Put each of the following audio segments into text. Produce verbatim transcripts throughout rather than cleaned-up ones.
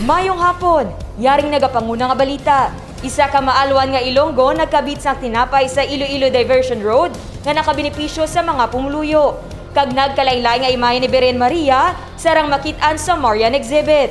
Mayong hapon! Yaring nagapanguna nga balita. Isa ka maalwan nga Ilonggo nagkabit sang tinapay sa Iloilo Diversion Road nga nakabenepisyo sa mga pumuluyo, kag nagkalain-lain nga imahe ni Birhen Maria sarang makit-an sa Marian exhibit.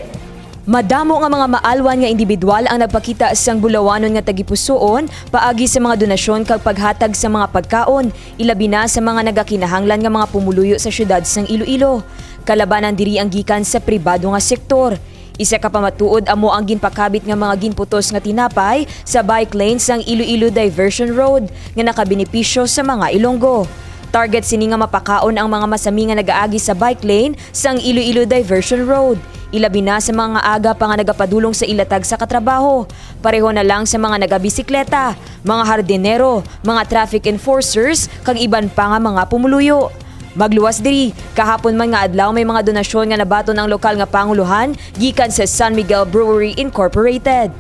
Madamo nga mga maalwan nga indibidwal ang nagpakita sang bulawanon nga tagipusoon paagi sa mga donasyon kag paghatag sa mga pagkaon, ilabi na sa mga nagakinahanglan nga mga pumuluyo sa siyudad sang Iloilo. Kalabanan diri ang gikan sa pribado nga sektor. Isa ka pamatuod amo ang ginpakabit nga mga ginputos nga tinapay sa bike lane sang Iloilo Diversion Road nga nakabenepisyo sa mga Ilonggo. Target sini nga mapakaon ang mga masami nga nagaagi sa bike lane sang Iloilo Diversion Road, ilabi na sa mga aga pa nga nagapadulong sa ila tagsa ka trabaho, pareho na lang sa mga nagabisikleta, mga hardinero, mga traffic enforcers, kag iban pa nga mga pumuluyo. Magluwas diri, kahapon man nga adlaw may mga donasyon nga nabaton ang lokal nga pangulohan gikan sa San Miguel Brewery Incorporated.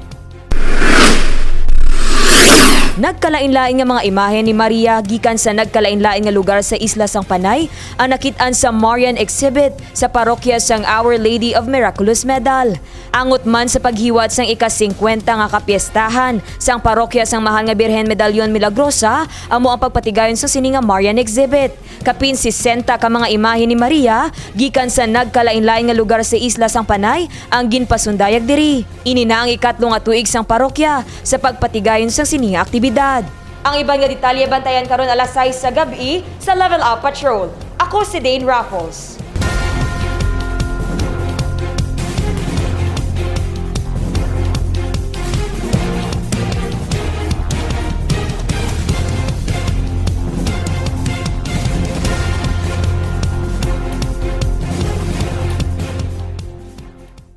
Nagkalain-lain nga mga imahen ni Maria gikan sa nagkalain-lain nga lugar sa isla sang Panay ang nakit-an sa Marian exhibit sa parokya sang Our Lady of Miraculous Medal. Angot man sa paghiwat sang ika-singkwenta nga kapiestahan sang parokya sang Mahal nga Birhen Medallion Milagrosa, amo ang pagpatigayon sa sini nga Marian exhibit. Kapin sesenta ka mga imahe ni Maria gikan sa nagkalain-lain nga lugar sa isla sang Panay ang ginpasundayag diri. Ini na ang ikatlo nga tuig sang parokya sa pagpatigayon sang sini nga aktibidad. Ang iban nga detalye bantayan karon alas sais sa gab-i sa Level Up Patrol. Ako si Dane Raffles.